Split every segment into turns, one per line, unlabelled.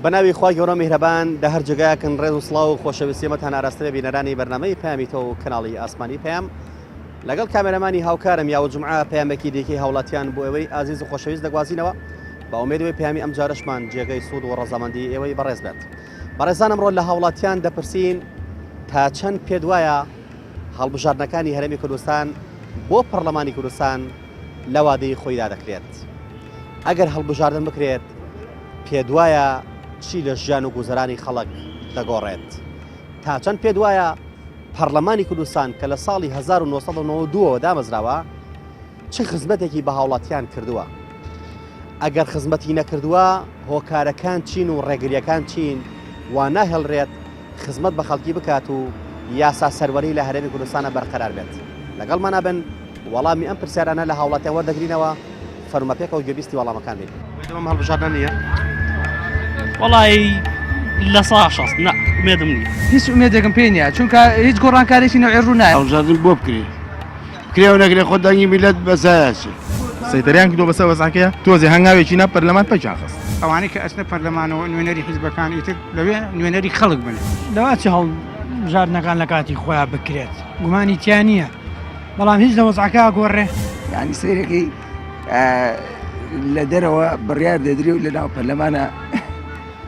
بەناوی خوای گەورە و میهرەبان لە هەر جێگایەکن ڕێز و سڵاو و خۆشەویستی ئێمەتان ئاراستەێ بینەرانی بەرنامەی پەیامی تۆ و کەناڵی ئاسمانی پەیام لەگەڵ کامێرەمانی هاوکارم یاوە جومعە پەیامێکی دیکەی هاوڵاتیان بۆ ئێوەی ئازیز و خۆشەویست دەگوازینەوە بە ئومێدەوەی پەیامی ئەم جارەشمان جێگەی سوود و ڕەزامەندی ئێوەی بەڕێز بێت بەڕێزان ئەمڕۆ لە هاوڵاتیان دەپرسین تا چەند پێت وایە هەڵبژاردنەکانی هەرێمی کوردستان بۆ پەرلەمانی کوردستان لە وادەی خۆیدا دەکرێت؟ ئەگەر هەڵبژاردن بکرێت پێدوایە چی لە ژیان و گوزەرانی خەڵک دەگۆڕێت؟ تا چەند پێدوایە پەرلەمانی کوردستان کە لە ساڵی 1992ەوە دامەزراوە چ خزمەتێکی بە هاوڵاتیان کردووە؟ ئەگەر خزمەتی نەکردووە هۆکارەکان چین و ڕێگریەکان چین وا ناهێڵرێت خزمەت بە خەڵکی بکات و یاسا سەروەری لە هەرێمی کوردستانە بەرقەرار بێت؟ لەگەڵمانا بن وەڵامی ئەم پرسیارانە لە هاوڵاتیان وەردەگرینەوە، فەرموو پێکەوە گوێبیستی وەڵامەکان بین. ئومێدم ئەم هەڵبژاردنە نییە؟
وەڵایی 60% نا ئومێدم نییە.
هیچ ئومێدێکم پێی نییە چونکە هیچ گۆڕانکارێکی نەوعی ڕوو نایە.
هەڵبژاردن بۆ بکرێ؟ بکرێ و نەکرێ خۆ دەنگی میللەت بەزایە ئەچێ.
سەیتەرەیان کردوە بەسەر وەزعەکەیا تۆزێ هەنگاوێکی نا پەرلەمان پەکیان خست.
ئەوانەی کە ئەچنە پەرلەمانەوە نوێنەری حیزبەکان ئیتر لەوێ نوێنەری خەڵک بن.
لەوە ئەچێ هەڵبژاردنەکان لە کاتی خۆیا بکرێت گومانی تیا نییە بەڵام هیچ لە وەزعەکە ئەگۆڕێ؟
یانی سەیرەکەی لە دەرەوە بڕیار دەدرێ و لە ناو پەرلەمانە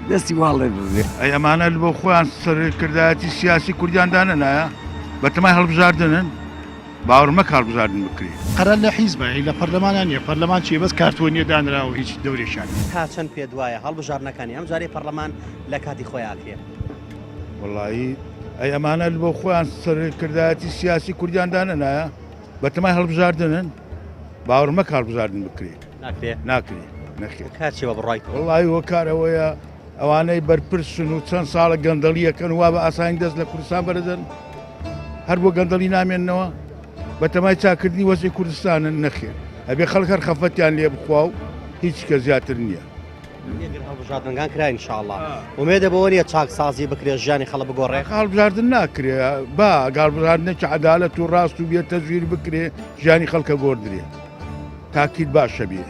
دەستی واڵ دەبێ.
ئەی ئەمانە بۆ خۆیان سەرکردایەتی سیاسی کوردیان دانەنایە؟ بەتەمای هەڵبژاردنن؟ باوەڕ مەکە هەڵبژاردن بکرێ.
قەرار لە حیزبە هی لە پەرلەمانا نیە پەرلەمان چیە بەس کارتۆنیە دانراوە هیچ دەورێکیان نیە.
تا چەند پێت وایە هەڵبژاردنەکانی ئەمجارەی پەڕلەمان لە کاتی خۆیا ئەکرێ؟
وەڵایی ئەی ئەمانە بۆ خۆیان سەرکردایەتی سیاسی کوردیان دانەنایە؟ بەتەمای هەڵبژاردنن؟ باوەڕ مەکە هەڵبژاردن بکرێ.
ناکرێ؟
ناکرێ نەخێر.
هۆکار چیە بە بڕوای تۆ؟
وەڵایی هۆکار ئەوەیە ئەوانەی بەرپرسن و چەند ساڵە گەندەڵیەکەن وا بە ئاسانی دەست لە کوردستان بەرەدەن هەر بۆ گەندەڵی نامێننەوە بەتەمای چاکردنی وەزعی کوردستانن نەخێر ئەبێ خەڵک هەر خەفەتیان لێ بخوا و هیچ کە زیاتر نییە.
ئەگەر هەڵبژاردنەکان کرا ئینشاڵڵا ئومێدە بەوە نییە چاکسازی بکرێت ژیانی خەڵک بگۆڕێ؟
هەڵبژاردن ناکرێ با گاڵبژاردنێکی عەدالەت و ڕاست و بێ تەزویر بکرێ ژیانی خەڵکە گۆڕدرێ تاکید باشە بێ.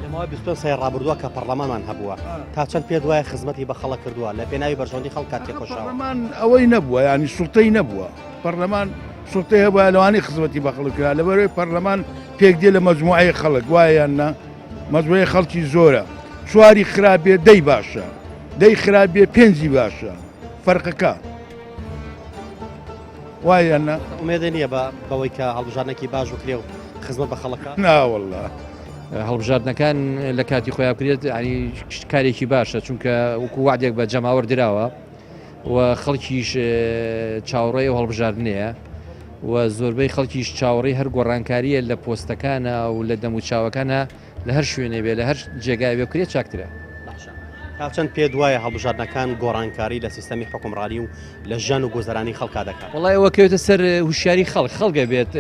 لە ماوەی 25 ساڵی ڕابردووە کە پەڕلەمانمان هەبووە تا چەند پێت وایە خزمەتی بە خەڵک کردووە لە پێناوی بەرژەوەندی خەڵکا تێکۆشاوە؟
پەڕلەمان ئەوەی نەبووە ینی سوڵتەی نەبووە پەڕلەمان سوڵتەی هەبووە لەوانەیە خزمەتی بە خەڵک کرا لەبەرەوەی پەڕلەمان پێک دێ لە مەجموعەی خەڵک وایە یان نا مەجموعەی خەڵکی زۆرە چواری خراپ بێ دەی باشە دەی خراپ بێ پێنجی باشە فەرقەکە وایە یان نا؟
ئومێدە نییە بە بەوەی کە هەڵبژاردنێکی باش بکرێ و خزمەت بە خەڵک بکات؟
نا وەڵا.
هەڵبژاردنەکان لە کاتی خۆیان بکرێت ینی کارێکی باشە چونکە وەکو وعدێک بە جەماوەر دراوە و خەڵکیش چاوەڕێی ئەو هەڵبژاردنەیە و زۆربەی خەڵکیش چاوەڕێی هەر گۆڕانکارییە لە پۆستەکانە و لە دەموچاوەکانە لە هەر شوێنێ بێ لە هەر جێگای بێ بکرێت چاکترە.
باشە تا چەند پێت وایە هەڵبژاردنەکان گۆڕانکاری لە سیستەمی حوکمڕانی و لە ژیان و گوزەرانی خەڵکا دەکات؟
وەڵای ئەوە کەوێتە سەر هوشیاری خەڵک، خەڵک ئەبێت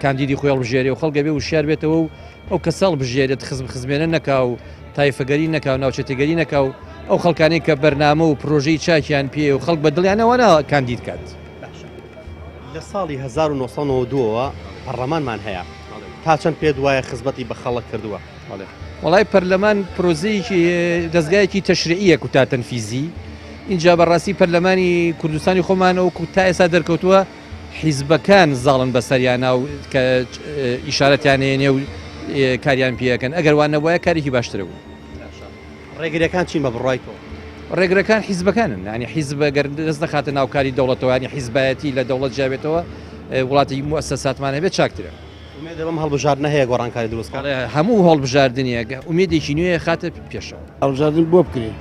کاندیدی خۆی هەڵبژێرێ و خەڵک ئەبێ وشیار بێتەوە و ئەو کەسە هەڵبژێرێت خزم خزمێنە نەکا و تایفەگەری نەکا و ناوچەتێگەری نەکا و ئەو خەڵکانەی کە بەرنامە و پرۆژەی چاکیان پێیە و خەڵک بە دڵیانە ئەوانە کاندید کات.
باشە لە ساڵی 1992 ەوە پەڕلەمانمان هەیە تا چەند پێت وایە خزمەتی بە خەڵک کردووە؟
وەڵای پەرلەمان پرۆزەیەکی دەزگایەکی تەشریعیە کوتا تەنفیزی ئینجا بەڕاستی پەرلەمانی کوردستانی خۆمان وەکو تا ئێستا دەرکەوتووە حیزبەکان زاڵن بەسەریانا و کە ئیشارەتیان هەیە و کاریان پێەکەن ئەگەر وان نەبوایە کارێکی باشترە بوو.
ڕێگرەکان چین بە بڕوای تۆ؟
ڕێگرەکان حیزبەکانن ینی حیزب گەر دەست نەخاتە ناوکاری دەوڵەتەوە ینی حیزبایەتی لە دەوڵەت جیابێتەوە وڵاتی موسەساتمان هەبێت چاکترە.
ئومێدە بەم هەڵبژاردنە هەیە گۆڕانکاری دروست بکات؟
هەموو هەڵبژاردنێک ئومێدێکی نوێ خاتە پێشەوە.
هەڵبژاردن بۆ بکرێ؟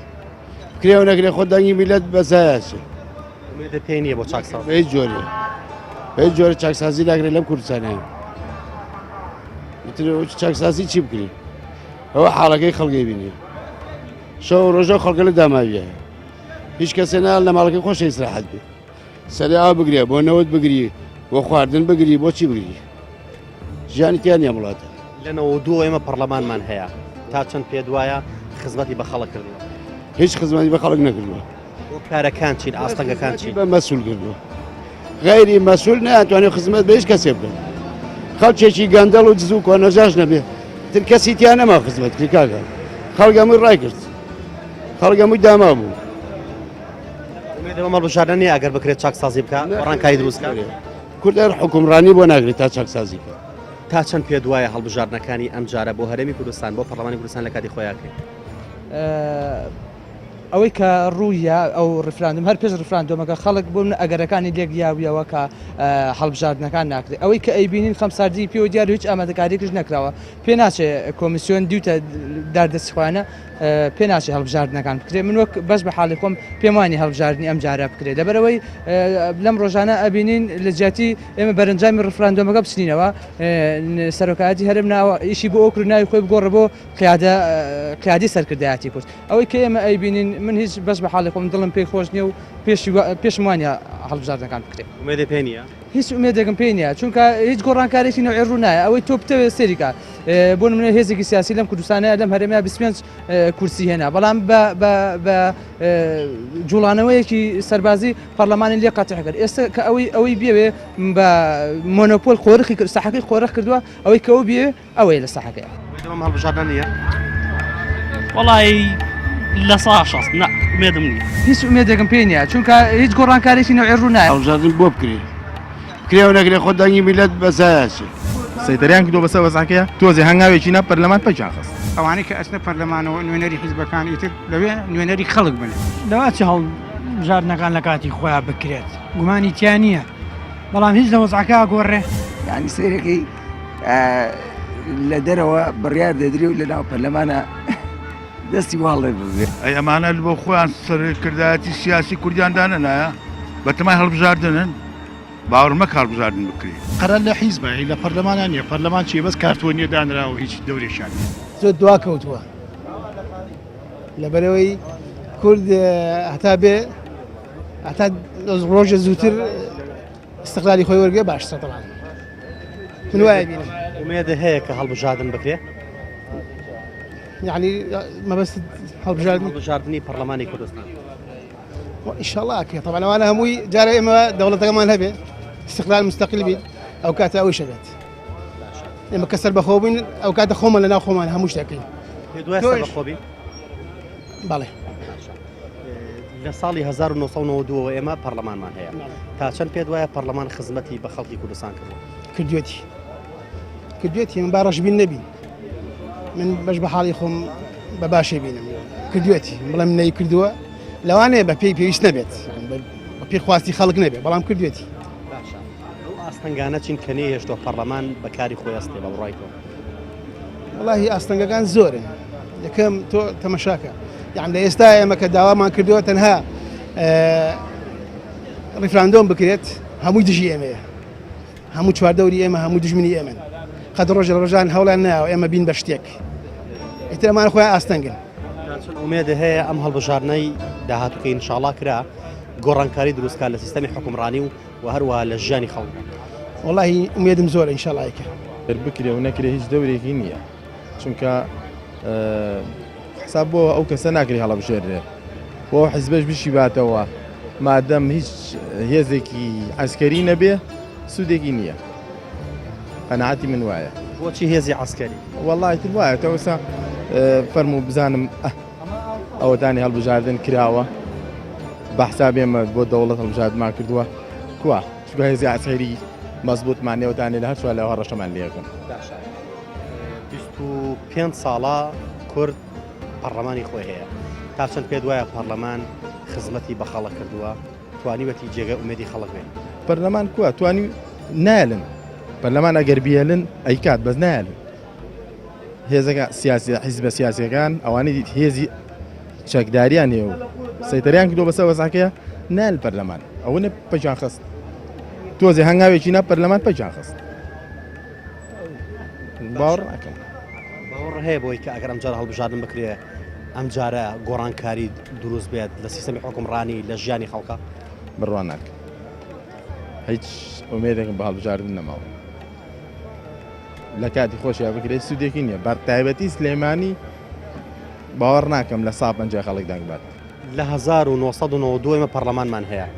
بکرێ و نەکرێ خۆ دەنگی میلەت بەزایە چێ.
ئومێدت پێی نییە بۆ چاکسازی؟
بە هیچ جۆرێ بە هیچ جۆرە چاکسازی ناکرێت لەم کوردستانە. ئیتر چاکسازی چی بکرێ؟ ئەوە حاڵەکەی خەڵکی بینی. شەو ڕۆژە خەڵکە لە داماویە. هیچ کەسێ نا لە ماڵەکەی خۆشی ئیسراحەت بێ. سەری ئاو بگرێ بۆ نەوت بگری بۆ خواردن بگری بۆ چی بگری ژیانی تیا نیە وڵاتە.
لە 92 ئێمە پەڕلەمانمان هەیە تا چەند پێت وایە خزمەتی بە خەڵک کردووە؟
هیچ خزمەتی بە خەڵک نەکردووە.
هۆکارەکان چین ئاستەنگەکان چین؟
بە مەسول کردووە غەیری مەسول ناتوانێت خزمەت بە هیچ کەسێ بکەن خەڵکێکی گەندەڵ و دز و کۆنەجاش نەبێ تر کەسی تیا نەما خزمەت کرد کاکە خەڵک هەمووی ڕای کرد. خەڵک هەمووی داما بوو.
ئومێدە بەم هەڵبژاردنە نییە ئەگەر بکرێت چاکسازی بکا، گۆڕانکاری دروست بکا؟
کورد هەر حوکمڕانی بۆ ناکرێت تا چاکسازی بکا.
تا چەند پێت وایە هەڵبژاردنەکانی ئەمجارە بۆ هەرێمی کوردستان، بۆ پەرلەمانی کوردستان لە کاتی خۆیا کرێ؟
ئەوەی کە ڕوویە ئەو ڕیفراندۆم هەر پێش ڕیفراندۆمەکە خەڵک بۆ منە ئەگەرەکانی لێک یاویەوە کە هەڵبژاردنەکان ناکرێت ئەوەی کە ئەیبینین خەمساردی پێوە دیار هیچ ئامادەکاریەکیش نەکراوە پێ ناچێ کۆمیسیۆن دیوتە دار دەستی خۆیانە پێ ناچێ هەڵبژاردنەکان بکرێت من وەک بەش بە حاڵی خۆم پێم وانی هەڵبژاردنی ئەم جارە بکرێت لەبەرەوەی لەم ڕۆژانە ئەبینین لە جیاتی ئێمە بەرەنجامی ڕفراندۆمەکە بچنینەوە سەرۆکایەتی هەرێم ناوە ئیشی بۆ ئەو کرد ناوی خۆی بگۆڕە بۆ قیادە قیادی سەرکردایەتی کورد ئەوەی کە ئێمە ئەیبینین من هیچ بەس بە حاڵی خۆم دڵم پێی خۆش نییە و پێشی پێشم وانە هەڵبژاردنەکان بکرێت ئومێدێ پێ
نییە
هیچ ئومێدێکم پێی نییە چونکە هیچ گۆڕانکارێکی نەوعی ڕوو نایە ئەوەی تۆ بتەوێت سەیری کە بۆ نمونە هێزێکی سیاسی لەم کوردستانەیە لەم هەرێمە 25 کورسی هێنا بەڵام بە بە بە جوڵانەوەیەکی سەربازی پەرلەمانی لێ قەتع کرد ئێستا کە ئەوەی ئەوەی بێوێ بە مۆنۆپۆل قۆرخی کرد ساحەکەی قۆرخ کردووە ئەوەی کە ئەو بێ ئەوەیە لە ساحەکەیە.
ئومێدم هەڵبژاردنە نییە؟
وەڵی لە سا 60 نا ئومێدم نییە.
هیچ ئومێدێکم پێی نییە چونکە هیچ گۆڕانکارێکی نەوعی ڕوو نایە.
هەڵبژاردن بۆ بکرێ بکرێ و نەکرێ خۆ دەنگی میللەت بە زایە ئەچێ.
سەیتەریان کردوە بەسەر وەزعەکەیا تۆزێ هەنگاوێکی نا پەرلەمان پەکیان خست.
ئەوانەی کە ئەچنە پەرلەمانەوە نوێنەری حیزبەکان ئیتر لەوێ نوێنەری خەڵک بن.
لەوە چ هەڵبژاردنەکان لە کاتی خۆیا بکرێت گومانی تیا نییە بەڵام هیچ لە وەزعەکە ئەگۆڕێ؟
یانی سەیرەکەی لە دەرەوە بڕیار دەدرێ و لە ناو پەرلەمانە دەستی واڵ ببێ.
ئەی ئەمانە بۆ خۆیان سەرکردایەتی سیاسی کوردیان دانەنایە؟ بەتەمای هەڵبژاردنن؟ باوەڕ مەکە هەڵبژاردن بکرێ.
قەرار لە حیزبە هی لە پەرلەمانا نیە پەرلەمان چیە بەس کارتۆنیە دانراوە هیچ دەورێکیان نیە.
زۆر دواکەوتووە لەبەرئەوەی کورد هەتا بێ هەتا ڕۆژێ زووتر استقلالی خۆی وەرگێ باشترە تەبعەن من وایە بینم.
ئومێد هەیە کە هەڵبژاردن بکرێ؟
یعنی مەبەست هەڵبژاردن
هەڵبژاردنی پەرلەمانی کوردستان
ئیشەڵا ئەکرێ تەبعەن ئەوانە هەمووی جارە ئێمە دەوڵەتەکەمان هەبێ استقلال مستقل بیت ئەو کاتە ئەویشە بێت ئێمە کە سەربەخۆ بووین ئەو کاتە خۆمان لەناو خۆمان هەموو شتەکەین
دوای سەربەخۆ بین
بەڵێ
لە ساڵی 1992 ئێمە پەرلەمانمان هەیە تا چەند پێت وایە پەرلەمان خزمەتی بە خەڵکی کوردستان کردووە
کردوێتی کردوێتی من با ڕەشبین نەبین من بەش بە حاڵی خۆم بە باشێ بینم کردوێتی بڵێم نەی کردووە لەوانەیە بە پێی پێویست نەبێت بە پێی خواستی خەڵک نەبێت بەڵام کردوێتی
باشە ئەو ئاستەنگانە چین کە نەیهێشتووە پەرلەمان بە کاری خۆی هەستێ بە بڕوای تۆ؟
وەڵاهی ئاستەنگەکان زۆرن یەکەم تۆ تەمەشاکە یان لە ئێستا ئێمە کە داوامان کردووە تەنها ڕیفراندۆم بکرێت هەمووی دژی ئێمەیە هەموو چواردەوری ئێمە هەموو دژمنی ئێمەن قەت ڕۆژ لە ڕۆژان هەوڵیان ناوە ئێمە بین بە شتێک ئیتر ئەمانە خۆیان ئاستەنگن
چون ئومێد هەیە ئەم هەڵبژاردنەی داهاتووکەی ئینشاڵا کرا گۆڕانکاری دروستکات لە سیستەمی حکومڕانی و و هەروەها لە ژیانی خەڵکدا.
وەڵاهی ئومێدم زۆرە ئینشاڵا یەکە.
گەر بکرێ و نەکرێ هیچ دەورێکی نییە چونکە حساب بۆ ئەو کەسە ناکرێ هەڵەبژێرێ بۆ حیزبەش بشیباتەوە مادەم هیچ هێزێکی عسکەری نەبێ سوودێکی نییە قەناعەتی من وایە.
بۆچی هێزی عسکەری؟
وەڵی تر وایە تەوسا فەرموو بزانم ئەوەتانی هەڵبژاردن کراوە بە حساب ئێمە بۆ دەوڵەت هەڵبژاردمان کردووە کوا چونکە هێزی عسکەری مەزبوطمان نێوەتانێ لە هەر چوار لەوە هەڕەشەمان لێکن.
باشە 25 ساڵە کورد پەڕلەمانی خۆی هەیە تا چەند پێت وایە پەڕلەمان خزمەتی بە خەڵک کردووە توانیوەتی جێگە ئومێدی خەڵک بێت؟
پەرلەمان کوا توانی نایەلن پەرلەمان ئەگەر بیەلن ئەیکات بەس نایەلن هێزەکە سیاسی حیزبە سیاسیەکان ئەوانەی هێزی چەکداریان هەیە و سەیتەریان کردو بەسەر وەزعەکەیە نال پەرلەمان ئەوە نە پەکیان خست تۆزێ هەنگاوێکی نا پەرلەمان پەکیان خست باوەڕ ناکەم.
باوەڕ هەیە بۆی کە ئەگەر ئەمجارە هەڵبژاردن بکرێ ئەمجارە گۆڕانکاری دروست بێت لە سیستەمی حوکمڕانی لە ژیانی خەڵکە؟
بڕوا ناکەم هیچ ئومێدێکم بە هەڵبژاردن نەماوە لە کاتی خۆشیا بکرێت سوودێکی نییە بەر تایبەتی سلێمانی باوەڕ ناکەم لە سا 50 خەڵک دەنگ بات.
لە 1992 ئێمە پەرلەمانمان هەیە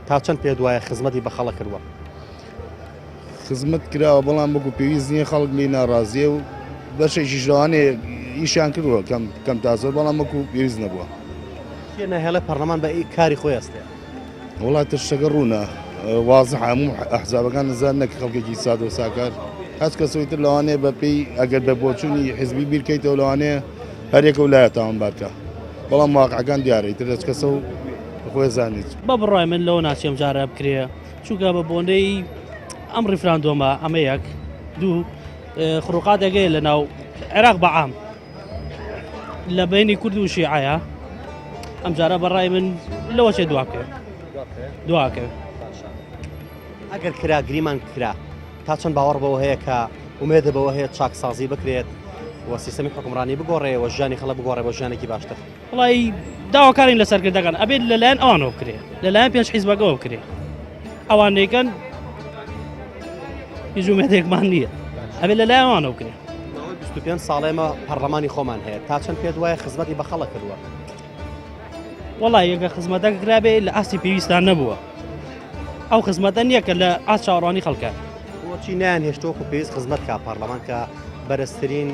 تا چەند پێت وایە خزمەتی بە خەڵک کردووە؟
خزمەت کراوە بەڵام وەکو پێویست نییە خەڵک لێی ناڕازیە و بەشێکیش لەوانەیە ئیشیان کردووە کەم کەم تا زۆر بەڵام وەکو پێویست نەبووە.
کێ ناهێڵێ پەرلەمان بە کاری خۆی هەستێ؟
وەڵا تر شتەکە ڕوونە وازحە هەموو ئەحزابەکان نزان نەک خەڵکێکی سادە و ساکار هەچ کەسەوەی تر لەوانەیە بە پێی ئەگەر بە بۆچوونی حزبی بیرکەیتەوە لەوانەیە هەرێکە و لایە تاوانبار بکا بەڵام واقعەکان دیارە ئیتر هەچ کەسە و خۆی زانیت.
بە بڕوای من لەوە ناچێ ئەم جارە بکرێ چونکە بە بۆنەی ئەم ڕیفراندۆمە ئەمە یەک دوو خروقاتێک هەیە لە ناو عێراق بە عام لە بینی کورد و شیعەیە ئەم جارە بەڕای من لەوە چێ دواکەوێت دواکەوێت
ئەگەر کرا گریمان کرا تا چەند باوەڕ بەوە هەیە کە ئومێدە بەوە هەیە چاکسازی بکرێت و سیستەمی حکومڕانی بگۆڕێ و ژیانی خەڵک بگۆڕێ بۆ ژیانێکی باشتر
وڵی داواکارین لە سەرکردەکان ئەبێت لەلایەن ئەوانەوە بکرێ لەلایەن پێنج حیزبەکەەوە بکرێ ئەوان نەیکەن هیچ ئومێدێکمان نییە ئەبێت لەلایەن ئەوانەوە بکرێ
25 ساڵ ئێمە پەرلەمانی خۆمان هەیە تا چەند پێت وایە خزمەتی بە خەڵک کردووە
وەڵا یەکە خزمەتەکە کرابێ لە ئاستی پێویستان نەبووە ئەو خزمەتە نییە کە لە ئاست چاوەڕوانی خەڵکە.
بۆچی نایان هێشتووە وەکو پێویست خزمەت کا پەرلەمان کە بەرزترین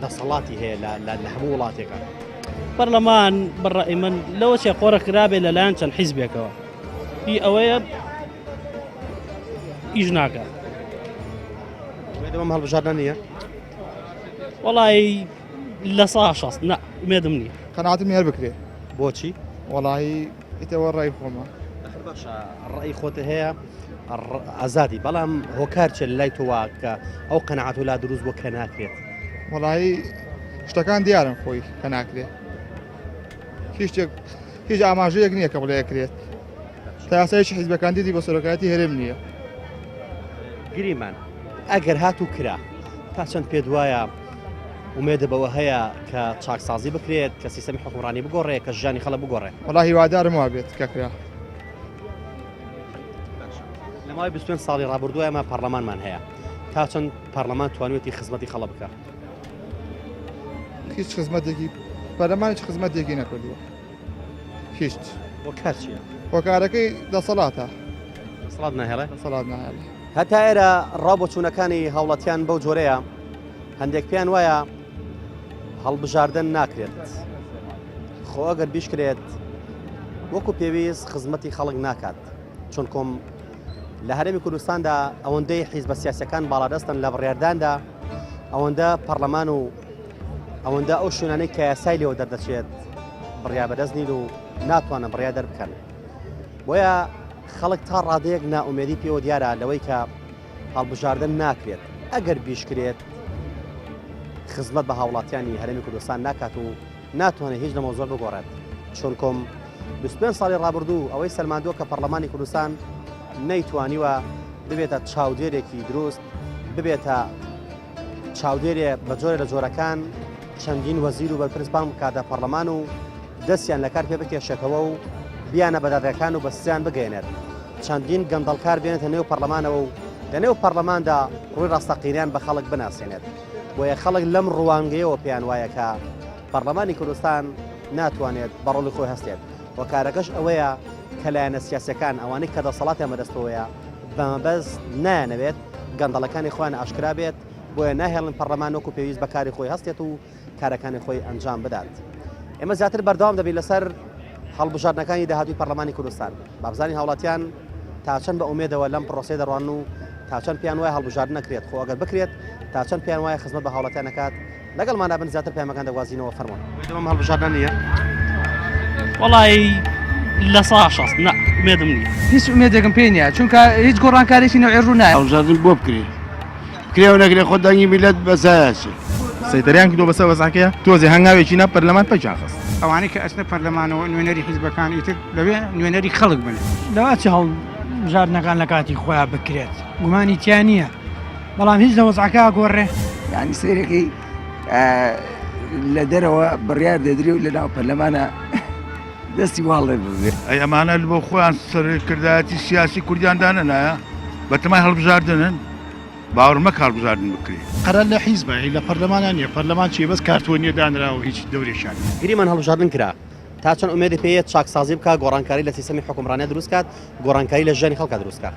دەسەڵاتی هەیە لە هەموو وڵاتێکە؟
پەرلەمان بەڕای من لەوە چێ قۆرە کرابێ لەلایەن چەند حیزبێکەوە هی ئەوەیە ئیش ناکە.
ئومێدم هەڵبژاردنە نییە؟
وەڵی 60% نا ئومێدم نییە.
قەناعەتم هەر بکرێ.
بۆچی؟
وەڵاهی ئیتەوە ڕای خۆمە.
ئەخر باشە ڕەئی خۆت هەیە ئازادی بەڵام هۆکار چیە لای تۆ وا کە ئەو قەناعەت لا دروست بووە کە ناکرێت؟
وەڵاهی شتەکان دیارن خۆی کە ناکرێ هیچ شتێک هیچ ئاماژەیەک نییە کە بڵێ ئەکرێت تا یاسایشی حیزبەکان دیدی بۆ سەرۆکایەتی هەرێم نییە.
گریمان ئەگەر هاتوو کرا تا چەند پێت وایە ئومێدە بەوە هەیە کە چاکسازی بکرێت کە سیستەمی حکومڕانی بگۆڕێ کە ژیانی خەڵک بگۆڕێ؟
وەڵا هیوادارم وابێت کە کرا.
لە ماوەی 25 ساڵی ڕابردوو ئێمە پەرلەمانمان هەیە تا چەند پەرلەمان توانیوێتی خزمەتی خەڵک بکە؟
هیچ خزمەتێکی پەرلەمان هیچ خزمەتێکی نەکردووە هیچ.
هۆکار چییە؟
هۆکارەکەی دەسەڵاتە.
دەسەڵات ناهێڵێ؟
دەسەڵات ناهێڵێ.
هەتا ئێرە ڕا بۆچوونەکانی هاوڵاتیان بەو جۆرەیە هەندێک پێیان وایە هەڵبژاردن ناکرێت خۆ ئەگەر بیشکرێت وەکو پێویست خزمەتی خەڵک ناکات چونکم لە هەرێمی کوردستاندا ئەوەندەی حیزبە سیاسەکان باڵادەستن لە بڕیارداندا ئەوەندە پەرلەمان و ئەوەندە ئەو شوێنانەی کە یاسای لێوە دەردەچێت بڕیار بەدەست نین و ناتوانن بڕیار دەربکەن بۆیە خەڵک تا ڕادەیەک نائومێدی پێوە دیارە لەوەی کە هەڵبژاردن ناکرێت، ئەگەر بیشکرێت خزمەت بە هاوڵاتیانی هەرێمی کوردستان ناکات و ناتوانێت هیچ لە مەوزوع بگۆڕێت، چونکم 25 ساڵی ڕابردوو ئەوەی سەلماندووە کە پەرلەمانی کوردستان نەیتوانیوە ببێتە چاودێرێکی دروست، ببێتە چاودێرێ بە جۆرێ لە جۆرەکان چەندین وەزیر و بەرپرس بانگ بکاتە پەرلەمان و دەستیان لە کار پێ بکێشێتەوە و بیانە بە دادگاکان و بە سزایان بگەیەنێت. چەندین گەندەڵکار بێنێتە نێو پەرلەمانەوە و لە نێو پەرلەماندا ڕووی ڕاستەقینەیان بە خەڵک بناسێنێت. بۆیە خەڵک لەم ڕوانگەیەوە پێیان وایە کە پەرلەمانی کوردستان ناتوانێت بە ڕۆڵی خۆی هەستێت. هۆکارەکەش ئەوەیە کە لایەنە سیاسیەکان ئەوانەی کە دەسەڵاتیان بەدەستەوەیە بە مەبەست نایانەوێت گەندەڵەکانی خۆیان ئاشکرا بێت، بۆیە ناهێڵن پەرلەمان وەکو پێویست بە کاری خۆی هەستێت و کارەکانی خۆی ئەنجام بدات. ئێمە زیاتر بەردەوام دەبین لەسەر هەڵبژاردنەکانی داهاتووی پەرلەمانی کوردستان. با بزانین هاوڵاتیان تا چەند بە ئومێدەوە لەم پرۆسەیە دەڕوانن و تا چەند پێیان وایە هەڵبژاردن نەکرێت، خۆ ئەگەر بکرێت تا چەند پێیان وایە خزمەت بە هاوڵاتیان نەکات. لەگەڵماندا بن زیاتر پەیامەکان دەگوازینەوە فەرموون. ئومێدم هەڵبژاردنە نییە؟
وەڵی 60% نا ئومێدم نییە.
هیچ ئومێدێکم پێی نییە چونکە هیچ گۆڕانکاریی نەوعی ڕوو نایە.
هەڵبژاردن بۆ بکرێ؟ بکرێ و نەکرێ خۆ دەنگی میللەت بە زایە ئەچێ.
سەیتەرەیان کردوە بەسەر وەزعەکەیا تۆزێ هەنگاوێکی نا پەرلەمان پەکیان خست.
ئەوانەی کە ئەچنە پەرلەمانەوە نوێنەری حیزبەکان ئیتر لەوێ نوێنەری خەڵک بن.
لەوە چ هەڵبژاردنەکان لە کاتی خۆیا بکرێت گومانی تیا نییە بەڵام هیچ لە وەزعەکە ئەگۆڕێ؟
یانی سەیرەکەی لە دەرەوە بڕیار دەدرێ و لە ناو پەرلەمانە دەستی واڵ دەبێ.
ئەی ئەمانە بۆ خۆیان سەرکردایەتی سیاسی کوردیان دانەنایە؟ بەتەمای هەڵبژاردنن؟ باوەڕ مەکە هەڵبژاردن بکرێ.
قەرار لە حیزبە هی لە پەرلەمانا نیە پەرلەمان چیە بەس کارتۆنیە دانراوە هیچ دەورێکیان نیە.
گریمان هەڵبژاردن کرا. تا چەند ئومێدی پێیە چاکسازی بکات گۆڕانکاری لە سیستەمی حکومڕانیا دروست کات گۆڕانکاری لە ژیانی خەڵکا دروست کات؟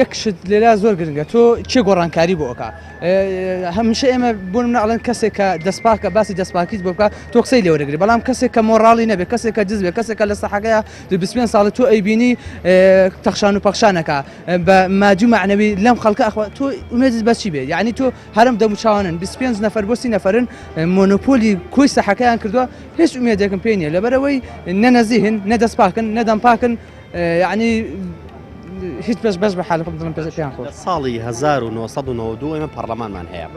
یەک شت لێرە زۆر گرنگە تۆ کێ گۆڕانکاری بۆ ئەکا هەمیشە ئێمە بۆ منە ئەڵێن کەسێک کە دەستپاکە باسی دەستپاکیت بۆ بکە تۆ قسەی لێوەرەگری بەڵام کەسێک کە مۆڕاڵی نەبێ کەسێک کە دز بێ کەسێک کە لە سەحەکەیە 25 ساڵە تۆ ئەیبینی تەخشان و پەخشانەکە بە مادی و معنەوی لەم خەڵکە ئەخوا تۆ ئومێدت بەچی بێ یعنی تۆ هەرم دەموچاوانن 25 نەفەر بۆ 30 نەفەرن مۆنۆپۆلی کۆی سەحەکەیان کردووە هیچ ئومێدێکم پێ نییە لەبەرەوەی نە نەزیهن نە دەستپاکن نە دەمپاکن یعنی هیچ بەس بەس بە حالەکەم دڵم پێ پێیان خۆش.
لە ساڵی 1992 ئێمە پەڕلەمانمان هەیە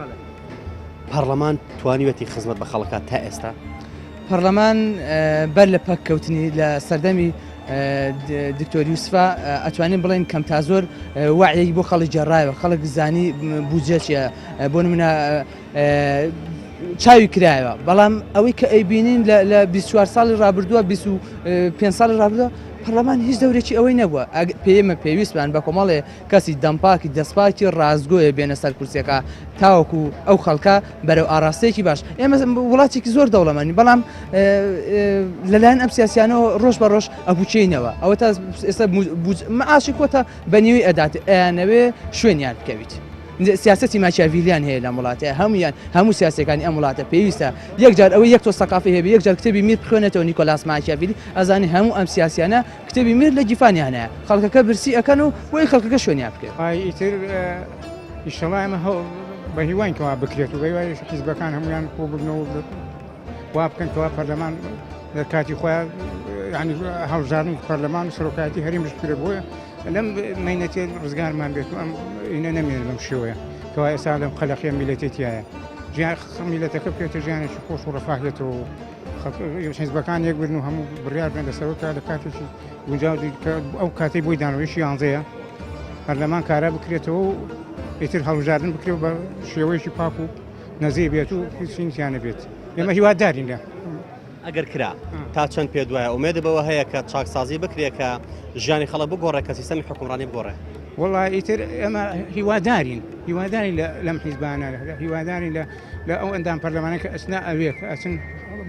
پەڕلەمان توانیوەتی خزمەت بە خەڵکات تا ئێستا؟
پەڕلەمان بەر لە پەک کەوتنی لە سەردەمی دکتۆر یوسفا ئەتوانین بڵێن کەم تا زۆر وعیەکی بۆ خەڵک گێڕایەوە خەڵک زانی بودجە چیە بۆ نمونە چاوی کرایەوە بەڵام ئەوەی کە ئەیبینین لە 24 ساڵی ڕابردووە 25 ساڵی ڕابردووە پەرلەمان هیچ دەورێکی ئەوەی نەبووە پێمە پێویستمان بە کۆمەڵێ کەسی دەمپاکی دەستپاکی ڕاستگۆیە بێنە سەر کورسیەکە تاوەکو ئەو خەڵکە بەرەو ئاراستەیەکی باش ئێمە وڵاتێکی زۆر دەوڵەمەنی بەڵام لەلایەن ئەم سیاسیانەوە ڕۆژ بە ڕۆژ ئەبوچینەوە ئەوە تا ئێستا معاشی کۆتا بەنیوی ئەدات ئەیانەوێ شوێنیان بکەویت. سیاسەتی ماکیاڤیلیان هەیە لەم وڵاتە هەمویان هەموو سیاسەکانی ئەم وڵاتە پێویستە یەکجار ئەوەی یەک تۆ سەقافی هەبێ یەکجار کتێبی میر بخوێنێتەوە نیکۆلاس ماکیاڤیلی ئەزانی هەموو ئەم سیاسیانە کتێبی میر لە گیفانیان هەیە خەڵکەکە برسی ئەکەن و بۆی خەڵکەکە شوێنیان بکەوێت.
ئای ئیتر ئیشەڵا ئێمە بە هیواین کەوا بکرێت و بە هیوای حیزبەکان هەمویان کۆ ببنەوە وا بکەن کەوا پەرلەمان لە کاتی خۆیان ینی هەڵبژاردنی پەرلەمان و سەرۆکایەتی هەرێمیش بکرێت بۆیە لەم مەینەتێ ڕزگارمان بێت و ئەم ئینە نەمێنێت بەم شێوەیە کەوا ئێستا لەم قەلەقیە میلەتێ تایە ژیان میلەتەکە بکەوێتە ژیانێکی خۆش و ڕەفاهیەتەوە و حیزبەکان یەک بن و هەموو بڕیار بن لەسەرەوە کە لە کاتێکی گونجاو کە ئەو کاتەی بۆی دانەوەیشی یانزەیە پەرلەمان کارا بکرێتەوە و ئیتر هەڵبژاردن بکرێت بە شێوەیەکی پاک و نەزیه بێت و هیچ تیا نەبێت ئێمە هیوادارین لە
ئەگەر کرا تا چەند پێت وایە ئومێدت بەوە هەیە کە چاکسازی بکرێ کە ژیانی خەڵک بگۆڕێ کە سیستەمی حکومڕانی بگۆڕێ؟
وەڵا ئیتر ئێمە هیوادارین هیوادارین لەم حیزبانە هیوادارین لە لە ئەو ئەندام پەرلەمانە کە ئەچنە ئەوێ کە ئەچن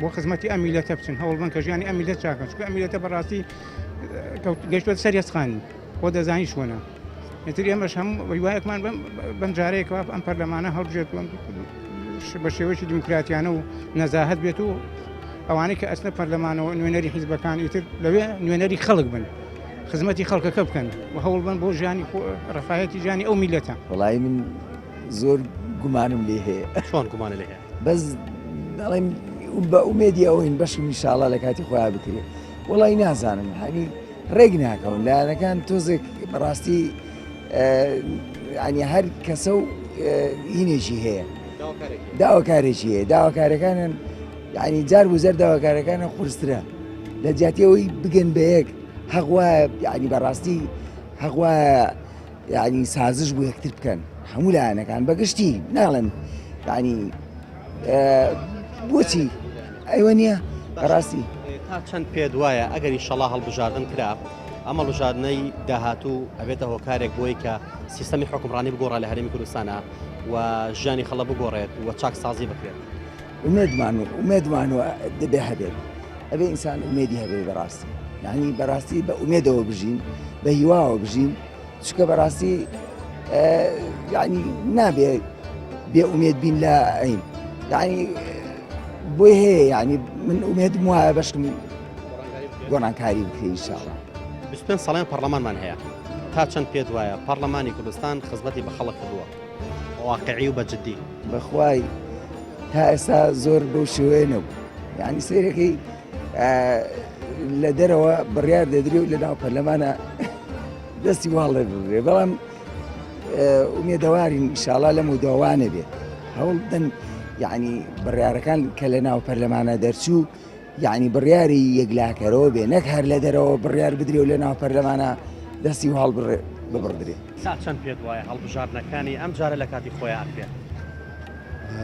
بۆ خزمەتی ئەم میلەتە بچن هەوڵ بن کە ژیانی ئەم میلەت چاکەن چونکە ئەم میلەتە بەڕاستی گەشتوەتە سەر یەسخانی خۆ دەزانی چۆنە ئیتر ئێمەش هەموو هیوایەکمان بەم جارەیەکەوە ئەم پەرلەمانە هەڵبژێت بە شێوەیەکی دیموکراتیانە و نەزاهەت بێت و ئەوانەی کە ئەچنە پەرلەمانەوە نوێنەری حیزبەکان ئیتر لەوێ نوێنەری خەڵک بن خزمەتی خەڵکەکە بکەن و هەوڵ بن بۆ ژیانی ڕەفاهەتی ژیانی ئەو میلەتە.
وەڵایی من زۆر گومانم لێ هەیە.
چۆن گومانە لێ هەیە؟
بەس دەڵێم بە ئومێدی ئەوەین بەشم ئینشاڵا لە کاتی خۆیان بکرێ وەڵی نازانم هەنی ڕێک ناکەون لایەنەکان تۆزێک بەڕاستی ینی هەر کەسە و هینێکی هەیە داواکارێکی هەیە داواکارەکانن ینی جار بزەر داواکارەکانە قورسترە لە جیاتیەوەی بگەن بە یەک حەق وایە ینی بەڕاستی حەق وایە یعنی سازش بۆ یەکتر بکەن هەموو لایەنەکان بەگشتی ناڵێن یعنی بۆچی ئەیوە نییە بەڕاستی
تا چەند پێت وایە ئەگەر ئیشەڵا هەڵبژاردن کرا ئەم هەڵبژاردنەی داهاتوو ئەبێتە هۆکارێک بۆی کە سیستەمی حکومڕانی بگۆڕا لە هەرێمی کوردستانە و ژیانی خەڵە بگۆڕێت و چاکسازی بکرێت
ئومێدمان و ئومێدمان و دەبێ هەبێت ئەبێ ئینسان ئومێدی هەبێ بەڕاستی یعنی بەڕاستی بە ئومێدەوە بژین بە هیواوە بژین چونکە بەڕاستی یعنی نابێ بێ ئومێد بین لە ئەین یعنی بۆی هەیە یعنی من ئومێدم وایە بەشکم گۆڕانکاری بکرێ ئینشاءاللە.
25 ساڵیان پەرلەمانمان هەیە تا چەند پێت وایە پەرلەمانی کوردستان خزمەتی بە خەڵک کردووە واقعی و بە جدی؟
بەخوای تا ئێستا زۆر بەو شێوەیە نەبوو یعنی سەیرەکەی لە دەرەوە بڕیار دەدرێ و لە ناو پەرلەمانە دەستی واڵ ببرێ بەڵام ئومێدەوارین ئینشاڵا لەم و داوانە بێت هەوڵ بدەن یعنی بڕیارەکان کە لە ناو پەرلەمانە دەرچوو یعنی بڕیاری یەکلاکەرەوە بێ نەک هەر لە دەرەوە بڕیار بدرێ و لە ناو پەرلەمانە دەستی و هەڵ ببڕدرێ.
تا چەند پێت وایە هەڵبژاردنەکانی ئەم جارە لە کاتی خۆیان ئەکرێت؟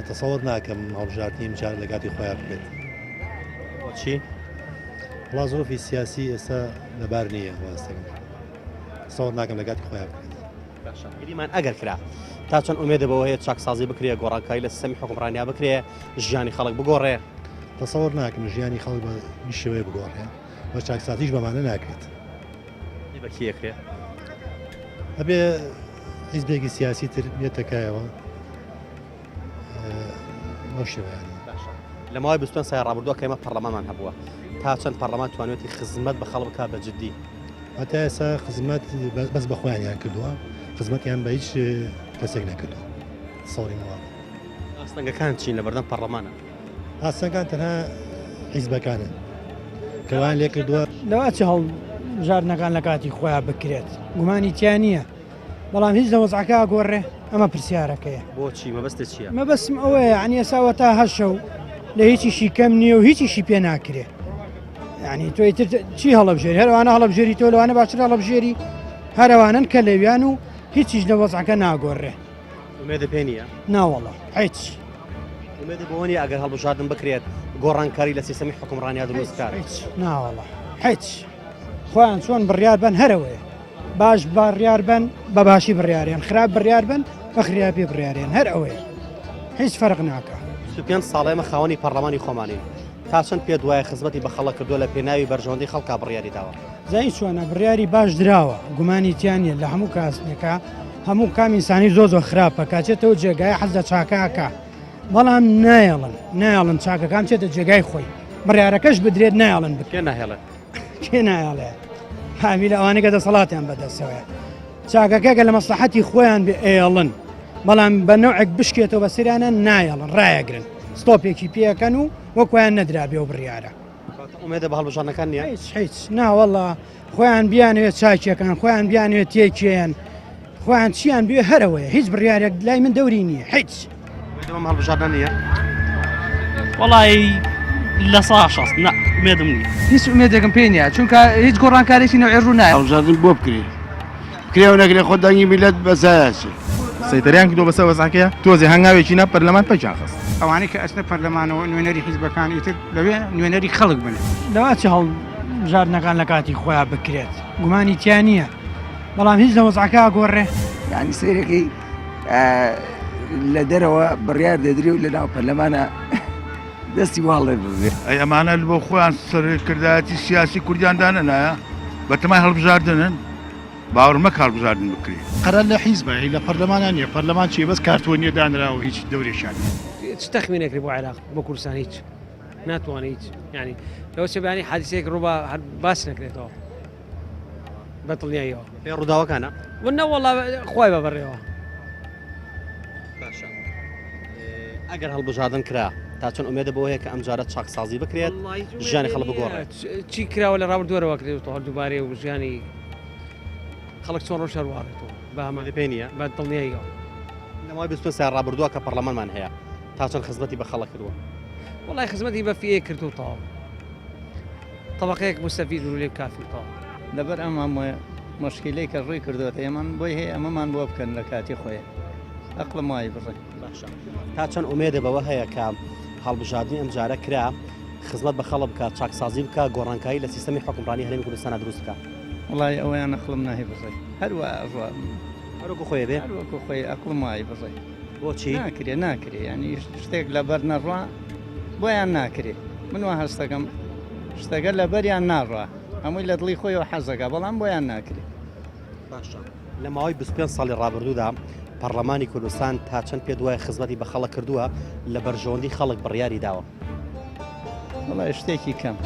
تەسەوەر ناکەم هەڵبژاردنی ئەم جارە لە کاتی خۆیان بکرێت.
بۆچی؟
وڵا زروفی سیاسی ئێستا لەبار نییە ڕاستەکەم تەسەوەر ناکەم لە کاتی خۆیان بکرێت.
باشە گریمان ئەگەر کرا تا چەند ئومێدە بەوە هەیە چاکسازی بکرێ گۆڕانکاری لە سیستەمی حکومڕانیا بکرێ ژیانی خەڵک بگۆڕێ؟
تەسەوەر ناکەم ژیانی خەڵک بە هیچ شێوەیەک بگۆڕێ و چاکسازیش بەمانە ناکرێت.
بە کێ ئەکرێ؟
ئەبێ حیزبێکی سیاسی تر بێتە کایەوە بەو شێوەیانە.
باشە لە ماوەی 25 ساڵی ڕابردووە کە ئێمە پەرلەمانمان هەبووە تا چەند پەرلەمان توانیوێتی خزمەت بە خەڵک بکات بە جدی؟
هەتا ئێستا خزمەت بەس بە خۆیانیان کردووە خزمەتیان بە هیچ کەسێک نەکردووە سەوری من وابوو.
ئاستەنگەکان چین لە بەردەم پەرلەمانە؟
ئاستەنگەکان تەنها حیزبەکانن کە وایان لێ کردووە.
لەوە چ هەڵبژاردنەکان لە کاتی خۆیان بکرێت گومانی تیا نییە بەڵام هیچ لە وەزعەکە ئەگۆڕێ ئەمە پرسیارەکەیە.
بۆچی مەبەستت چییە؟
مەبەستم ئەوەیە یعنی ئێستا وەتا هەشە و لە هیچیشی کەم نییە و هیچیشی پێ ناکرێ یعنی تۆ ئیتر چی هەڵەبژێری هەروانە هەڵەبژێری تۆ لەوانە باشتر هەڵەبژێری هەرەوانن کە لەویان و هیچیش لە وەزعەکە ناگۆڕێ.
ئومێدت پێ نییە؟
ناوەڵا هیچ.
ئومێدت بەوە نییە ئەگەر هەڵبژاردن بکرێت گۆڕانکاری لە سیستەمی حوکمڕانیا دروست بکات؟
هیچ ناوەڵا هیچ. خۆیان چۆن بڕیار بەن هەرەوەیە باش بڕیار بەن بە باشی بڕیاریان خراپ بڕیار بن بە خراپی بڕیاریان هەر ئەوەیە هیچ فەرق ناکە.
25 ساڵە ئێمە خاوەنی پەرلەمانی خۆمانین تا چەند پێت وایە خزمەتی بە خەڵک کردووە لە پێناوی بەرژەوەندی خەڵکا بڕیاری داوە؟
زانی چۆنە بڕیاری باش دراوە گومانی تیا نیە لە هەموو کاسنێکا هەموو کام ئینسانی زۆر زۆر خراپە کاچێتەوە جێگای حەز لە چاکە ئەکا بەڵام نایەڵن نایەڵن چاکەکان چێتە جێگای خۆی بڕیارەکەش بدرێت نایەڵن
بکرێت ناهێڵێت
کێ نایەڵێ حاوی لە ئەوانەی کە دەسەڵاتیان بەدەستەوەیە چاکەکە کە لە مەسلحەتی خۆیان بێ ئێڵن بەڵام بە نەوعێک بشکێتەوە بە سریانە نایەڵن ڕایەگرن ستۆپێکی پێەکەن و وەکویان نەدرابێ و بڕیارە
ئومێدە بە هەڵبژاردنەکان نییە؟
هیچ هیچ ناوەڵا خۆیان بیانەوێت چاکیەکان خۆیان بیانەوێت تێکیان خۆیان چیان بێ هەرەوەیە هیچ بڕیارێک لای من دەوری نییە هیچ
ئومێدم هەڵبژاردن نییە
وەڵی لە سا شەست نا ئومێدم نییە
هیچ ئومێدێکم پێ نییە چونکە هیچ گۆڕانکارێکی نەوعی ڕوو نایە
هەڵبژاردن بۆ بکرێ بکرێ و نەکرێ خۆ دەنگی میلەت بەزایە چێ.
سەیتەریان کردوە بەسەر وەزعەکەیا تۆزێ هەنگاوێکی نا پەرلەمان پەکیان خست.
ئەوانەی کە ئەچنە پەرلەمانەوە نوێنەری حیزبەکان ئیتر لەوێ نوێنەری خەڵک بن.
لەوە چ هەڵبژاردنەکان لە کاتی خۆیان بکرێت گومانی تیا نییە بەڵام هیچ لە وەزعەکە ئەگۆڕێ؟
یانی سەیرەکەی لە دەرەوە بڕیار دەدرێ و لە ناو پەرلەمانە دەستی واڵ دەبێ.
ئەی ئەمانە بۆ خۆیان سەرکردایەتی سیاسی کوردیان دانەنایە؟ بەتەمای هەڵبژاردنن؟ باوەڕ مەکە هەڵبژاردن بکرێ.
قەرار لە حیزبە هی لە پەرلەمانا نیە پەرلەمان چیە بەس کارتۆنیە دانراوە هیچ دەورێکیان نیە.
چ تەخمینێک بۆ عێراق بۆ کوردستان هیچ ناتوانێت هیچ یعنی لەوە چێ بەیانی حادیسەیەک ڕووبا هەر باس نەکرێتەوە بە دڵنیاییەوە
پێ ڕووداوەکانە
من نەوەڵا خۆی بە بەڕێوە
باشە ئەگەر هەڵبژاردن کرا تا چەند ئومێدە بۆ هەیە کە ئەمجارە چاکسازی بکرێت ژیانی خەڵک بگۆڕێت
چی کراوە لە ڕابردووەوە کرێتەوە هەر دووبارەی و ژیانی خەڵک چۆن ڕۆژ هەروارێتەوە بە هەمان
پێ نییە
بە دڵنیاییەوە
لە ماوەی 25 ساڵ ڕابردووە کە پەرلەمانمان هەیە تا چەند خزمەتی بە خەڵک کردووە
وڵی خزمەتی بە فیە کردو تەواو تەبەقەیەک موستەفید بن و لێ کافی تەواو.
لەبەر ئەم هەموو موشکیلەی کە ڕووی کردۆتە ئێمە بۆی هەیە ئەمەمان بۆ بکەن لە کاتی خۆی ئەقڵم وای بڕێ.
باشە تا چەند ئومێدە بەوە هەیە کە هەڵبژاردنی ئەمجارە کرا خزمەت بە خەڵک بکات چاکسازی بکات گۆڕانکاری لە سیستەمی حوکمڕانی هەرێمی کوردستانا دروست بکات؟
وەڵای ئەوەیان ئەقڵم ناهی بڕێ هەر وا ئەڕوا
هەر وەکو خۆی بێ
هەر وەکو خۆی ئەقڵم وای بڕێ.
بۆچی؟
ناکرێ ناکرێ یانی شتێک لەبەر نەڕوا بۆیان ناکرێ من وا هەستەکەم شتەکە لەبەریان ناڕوا هەمووی لە دڵی خۆیەوە حەزەکە بەڵام بۆیان ناکرێ.
باشە لە ماوەی 25 ساڵی ڕابردوودا پەرلەمانی کوردستان تا چەند پێت وایە خزمەتی بە خەڵک کردووە لە بەرژەوەندی خەڵک بڕیاری داوە؟
وەڵای شتێکی کەم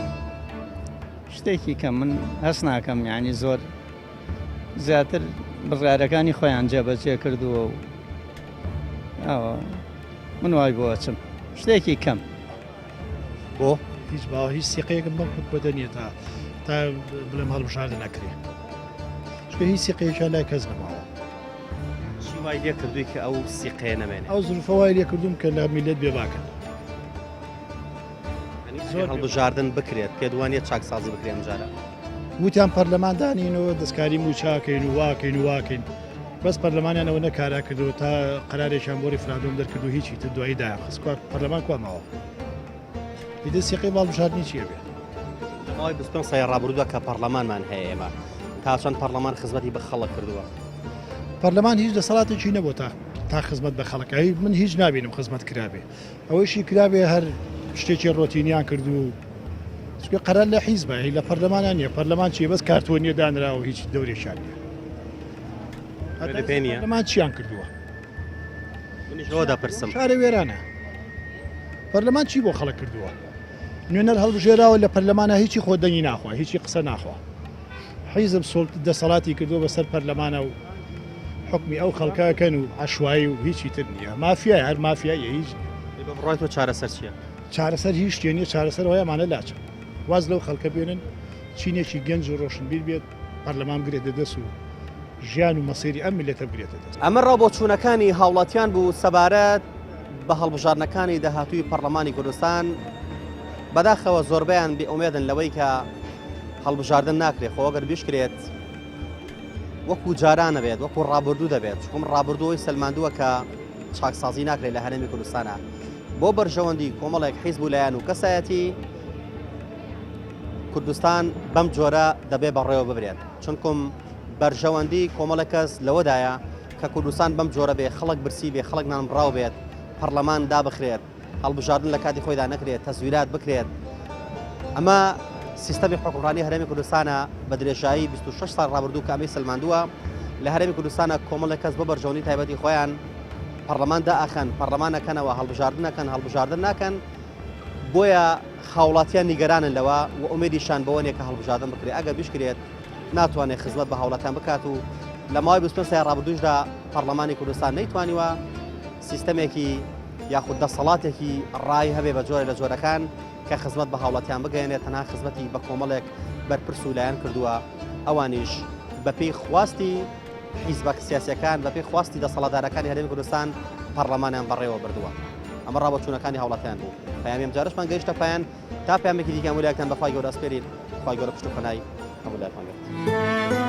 شتێکی کەم من هەست ناکەم یعنی زۆر زیاتر بڕیارەکانی خۆیان جێبەجێ کردووە و ئەوە من وای بۆ ئەچم شتێکی کەم.
بۆ؟
هیچ باوە هیچ سیقەیەکم بەم حکومەتە نییە تا تا بڵێم هەڵبژاردن نەکرێ چونکە هیچ سیقەیەکیان لای کەس نەماوە.
چی وای لێ کردووی کە ئەو سیقەیە نەمێنێ؟
ئەو زروفە وای لێ کردووم کە لە میللەت بێباکن.
زۆر هەڵبژاردن بکرێت پێت وانە چاکسازی بکرێ ئەمجارە؟
وتیان پەرلەمان دانین و دەستکاری موچاکەین و واکەین و واکەین بەس پەرلەمانیان ئەوە نەکارا کردو تا قەرارێکیان بۆ ریفراندۆم دەرکرد و هیچی تر دوایی دایان خست کوا پەرلەمان کوا ماوە ئیدە سیقەی باڵبژاردنی چیە بێ
لە ماوەی 25 ساڵی ڕابردوودا کە پەرلەمانمان هەیە ئێمە تا چەند پەرلەمان خزمەتی بە خەڵک کردووە؟
پەرلەمان هیچ دەسەڵاتێکی نەبوو تا تا خزمەت بە خەڵک ئەی من هیچ نابینم خزمەت کرابێ ئەوەیشی کرابێ هەر شتێکی ڕۆتینیان کرد و چونکە قەرار لە حیزبە هی لە پەرلەمانە نییە پەرلەمان چیە بەس کارتۆنیە دانراوە هیچ دەورێکیان نییە
هەتا پێ نییە
پەرلەمان چیان کردووە
منیش لەوە دەپرسم
شارە وێرانە پەرلەمان چی بۆ خەڵک کردووە نوێنەر هەڵبژێراوە لە پەرلەمانە هیچی خۆ دەنگی ناخوا هیچی قسە ناخوا حیزب سوڵت دەسەڵاتی کردووە بەسەر پەرلەمانە و حوکمی ئەو خەڵکە ئەکەن و عەشوایی و هیچی تر نییە مافیایە هەر مافیاییە هیچ نییە.
ئەی بە بڕوای تۆ چارەسەر چییە؟
چارەسەر هیچ شتێ نییە چارەسەر ئەوەیە ئەمانە لاچن واز لەو خەڵکە بێنن چینێکی گەنج و ڕۆشنبیر بێت پەرلەمان بگرێتە دەست و ژیان و مەسیری ئەم میللەتە بگرێتە دەست.
ئەمە ڕاوبۆچوونەکانی هاوڵاتیان بوو سەبارەت بە هەڵبژاردنەکانی داهاتووی پەڕلەمانی کوردستان، بەداخەوە زۆربەیان بێ ئومێدن لەوەی کە هەڵبژاردن ناکرێت، خۆ ئەگەر بیشکرێت وەکو جاران نەبێت، وەکو ڕابردوو دەبێت، چونکە ڕابردوو ئەوەی سەلماندووە کە چاکسازی ناکرێت لە هەرێمی کوردستانە بۆ بەرژەوەندی کۆمەڵێک حیزب و لایەن و کەسایەتی کوردستان بەم جۆرە دەبێ بەڕێوە ببرێت، چونکم بەرژەوەندی کۆمەڵێک کەس لەوەدایە کە کوردستان بەم جۆرە بێ خەڵک برسی بێ خەڵک نانبڕاو بێت پەڕلەمان دابخرێت هەڵبژاردن لە کاتی خۆیدا نەکرێت تەزویرات بکرێت ئەمە سیستەمی حکومڕانی هەرێمی کوردستانە بە درێژایی 26 ساڵ ڕابردوو کە ئەمەی سەلماندووە لە هەرێمی کوردستانە کۆمەڵێک کەس بۆ بەرژەوەندی تایبەتی خۆیان پەڕلەمان دائەخەن پەڕلەمانەکەنەوە هەڵبژاردنەکەن هەڵبژاردن ناکەن بۆیە هاوڵاتیان نیگەرانن لەوە و ئومێدیشان بەوە نیە کە هەڵبژاردن بکرێت ئەگەر بشکرێت ناتوانێت خزمەت بە هاوڵاتیان بکات و لە ماوەی 25 ساڵی ڕابردووشدا پەڕلەمانی کوردستان نەیتوانیوە سیستەمێکی یاخود دەسەڵاتێکی ڕای هەبێ بە جۆرە لە جۆرەکان کە خزمەت بە هاوڵاتیان بگەیەنێت تەنها خزمەتی بە کۆمەڵێک بەرپرس و لایەن کردووە ئەوانیش بەپێی خواستی حیزبە سیاسیەکان بەپێی خواستی دەسەڵاتدارەکانی هەرێمی کوردستان پەڕلەمانیان بەڕێوە بردووە. ئەمە ڕابۆچوونەکانی هاوڵاتیان بوو. پەیامی ئەمجارەشمان گەیشتە پایان تا پەیامێکی دیکە هەموو لایەکتان بەخوای گەورە ئەسپێرین خوای گەورە پشت و پەنای هەموو لایەکمان بێت.